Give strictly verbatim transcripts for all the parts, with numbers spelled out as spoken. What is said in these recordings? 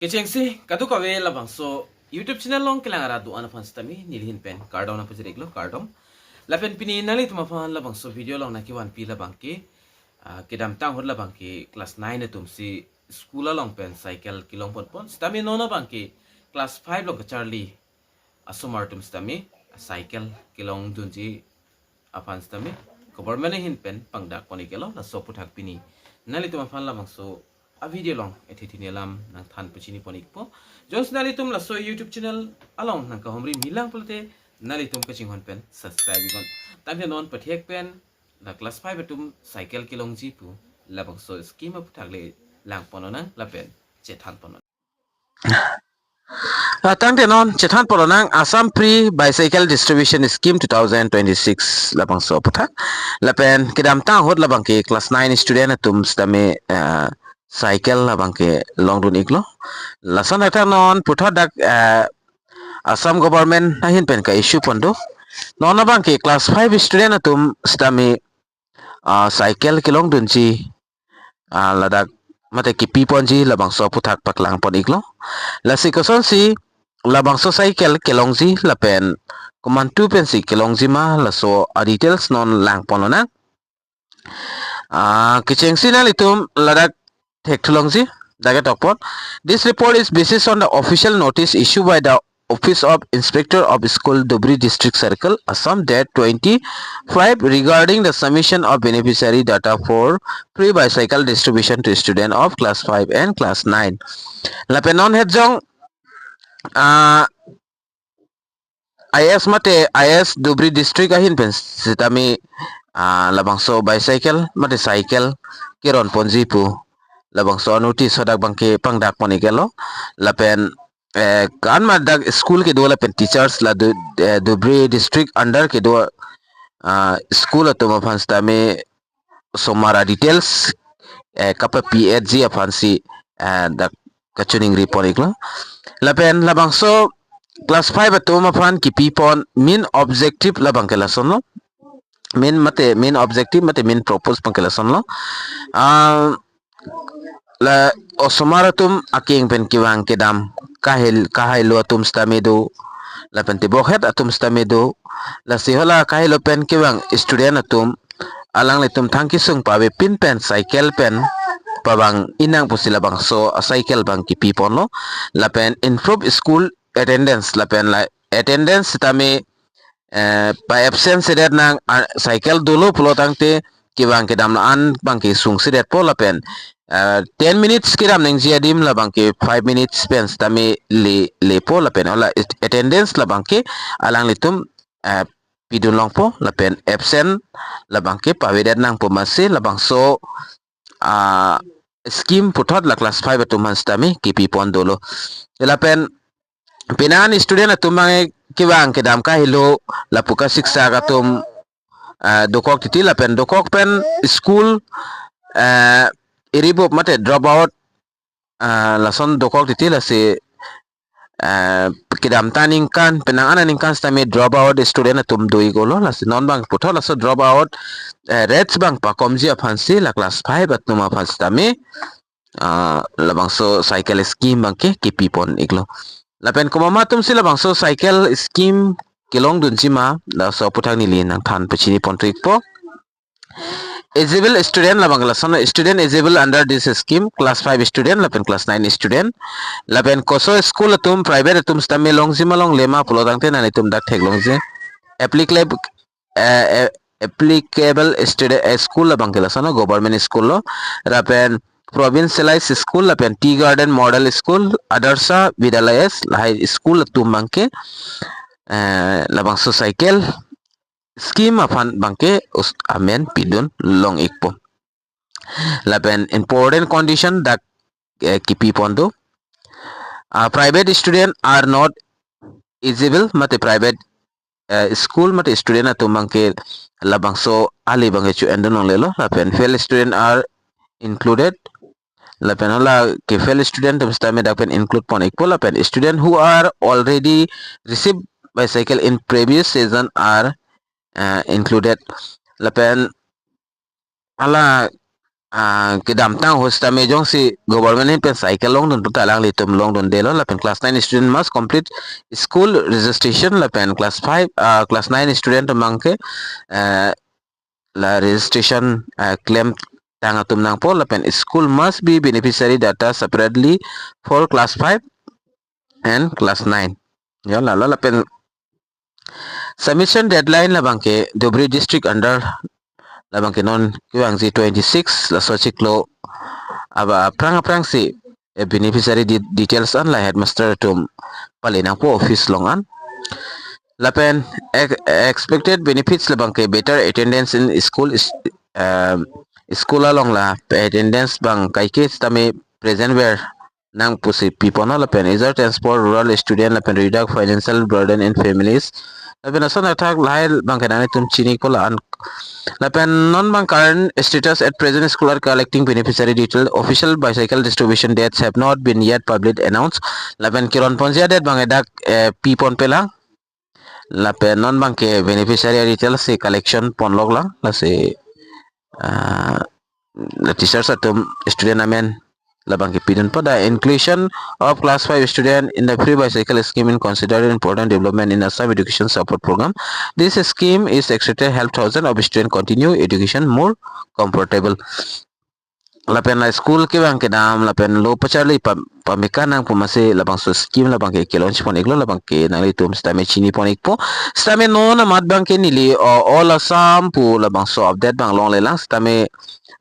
Kechengsi kadokave labangso YouTube channel along kelang arat do-an aphan sitame nelihin pen kardom nangpajir-iklo, kardom. Lapen pini nanglitum aphan labangso video along nangkevanpi labangke, ah, kedamtang ahut labangke class nine atumsi school along pen cycle kelong ponpon. Sitame non abangke class five along kacharli asomar atum sitame cycle kelongdunji aphan sitame government ahin pen pangdak pon-iklo, laso aphuthak pini nanglitum aphan labangso a video along ethe thini alam nangthan pachini pon-ikpo. Jongsi nanglitum laso YouTube channel along nangkahumri milang pulote nanglitum kachinghon pen subscribe iknon. Tangte non pathek pen la class five atum cycle kelongji pu labangso scheme aphuthak le lang ponnang lapen chethan ponnang. Ah, tangte non chethan ponnang Assam Free Bicycle Distribution Scheme two thousand twenty-six labangso aphuthak. Lapen kedamtang ahut labangke class nine student atum sitame, ah, cycle labangke longdun-iklo. Lason athak non puthot dak, ah, Assam government ahin pen ka-issue pon do. Non abangke class five student atum sitame, ah, cycle kelongdunji, ah, ladak mate kepi ponji labangso aphuthak paklang pon-iklo. Lasi kosonsi labangso cycle kelongji lapen komantu pensi kelongji ma, laso a details non lang ponnang. Ah, kechengsi nanglitum ladak thekthulongji, dak ketok pon. This report is based on the official notice issued by the Office of Inspector of School, Dhubri District Circle, Assam, date twenty-five, regarding the submission of beneficiary data for free bicycle distribution to student of class five and class nine. Lapen non hetjong, ah, I S mate I S Dhubri District ahin pen sitame, ah, labangso bicycle mate cycle keron ponji pu labangso a notice hadak abangke pangdak pon-iklo. Lapen, eh, kan ma dak school kedo lapen teachers la Du-, eh, Dhubri District under kedo, ah, school atum aphan sitame osomar a details, eh, kapapi-etji aphansi, eh, dak kachiningri pon-iklo. Lapen labangso class five atum aphan kepi pon main objective labangke lasonlo. Main mate main objective mate main purpose abangke lasonlo. Ah, la osomar atum akeng pen kevang kedam kahil, kahailo atum sitame do, lapen tebokhet atum sitame do. Lasi hala kahailo pen kevang student atum alanglitum thang kesung pavepin pen cycle pen pavang-i nang pusi labangso a cycle abang kepi ponlo. Lapen improve school attendance, lapen la attendance sitame, eh, pa-absent sedet nang, ah, cycle dolo pulo tangte kevang kedam la-an abangke sungsedetpo lapen, eh, ten minutes kedam nangji adim labangke five minutes pen sitame le, lepo lapen hala at-, attendance labangke alanglitum, eh, pidun longpo lapen absent labangke pavedet nangpo, masi labangso, ah, scheme puthot la class five atum aphan sitame kepi pon dolo. Lapen penang student atum abang kevang kedam kahilo lapu kasiksak atum, ah, dokok titi lapen dokok pen school, ah, iribup mate drop out, ah, lason dokok titi, lasi, ah, kedamtang aningkan, penang an aningkan sitame drop out student atum do-iklo, lasi non abang puthot laso drop out, eh, rates abang pakomji aphansi la class five atum aphan sitame, ah, labangso cycle scheme abangke kepi pon-iklo. Lapen komat atumsi labangso cycle scheme kelongdunji ma, laso aphuthak neli nangthan pachini pon-ikpo. Eligible student labang lason student eligible under this scheme, class five student lapen class nine student. Lapen koso school atum private atum sitame longji ma longle ma pulo tangte nanglitum dak theklongji. Applicable, eh, eh, applicable student, eh, school labangke lasonlo, government school lo, lapen provincialized school lapen tea garden model school, Adarsha Vidyalaya, lahai school atum abangke, eh, labangso cycle scheme aphan abangke us amen pidun long-ikpo. Lapen important condition dak, eh, kepi pon do. Ah, private student are not eligible, mate private, eh, school mate student atum abangke labangso ali abangke cho-endun longlelo. Lapen fail student are included. Lapen hala ke-fail student atum sitame dak pen include pon-ikpo. Lapen student who are already received bicycle in previous season are, eh, included. Lapen hala ah, kedamtang ahut sitame jongsi government ahin pen cycle longdun puta alanglitum longdundelo, lapen class nine student must complete school registration, lapen class five, ah, class nine student atum abangke, eh, la registration, eh, klemtang atum nangpo, lapen school must be beneficiary data separately for class five and class nine. Ya, lalo lapen submission deadline labangke Dhubri district under labangke non kevangji twenty-six, laso chiklo aba aphrang aphrangsi, eh, beneficiary de-, details an la headmaster atum pale nangpo office along an. Lapen ex-, expected benefits labangke better attendance in school is, um, school along la attendance abang kaike sitame present where nang pusi piponlo, lapen easier transport rural student, lapen reduce financial burden in families. Lapen ason athak lahai abangke nanglitum chini kola an. Lapen non abang current status at present school are collecting beneficiary detail. Official bicycle distribution dates have not been yet public announced. Lapen kiron ponji adet abang edak, eh, pipon pelang. Lapen non abangke beneficiary details si collection ponlok lang, lasi, ah, la teachers atum student amen labangke pidunpo. The inclusion of class five student in the free bicycle scheme in considered important development in Assam education support program. This scheme is expected help thousand of student continue education more comfortable. Lapen la school kevang kedam lapen lo pacharli pa, pameka nangpo, masi labangso scheme labangke ke-launch pon iklo, labangke nanglitum sitame chini pon ikpo. Sitame non amat abangke neli, o, all Assam pu labangso update abang longlelang, sitame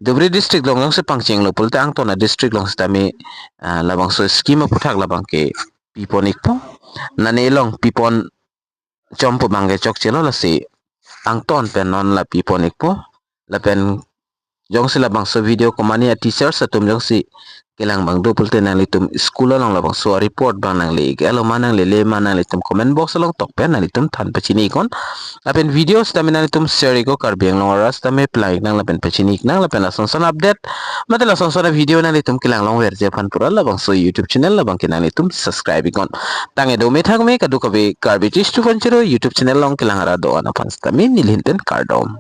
Dhubri district along jongsi pangchenglo pulote angton a-district along sitame, ah, labangso scheme aputhak labangke pipon ikpo. Nane along pipon chompo abangke chokchelo, lasi angton pen non la pipon ikpo. Lapen jongsi labangso video komani a-teachers atum jongsi kelang abang do pulote nanglitum school along labangso a-report abang nangle iklo ma, nanglele ma, nanglitum comment box along tok pen nanglitum than pachini iknon. Lapen video sitame nanglitum share iknon, Karbi Anglong arat sitame plang iknang lapen pachini iknang, lapen lason son update mate lason son a-video nanglitum kelang longverji aphan pura labangso YouTube channel labangke nanglitum subscribe iknon. Tangte do me thak me, kadokave Karbi Tish two point zero YouTube channel along kelang arat do-an aphan sitame neli ahin pen kardom.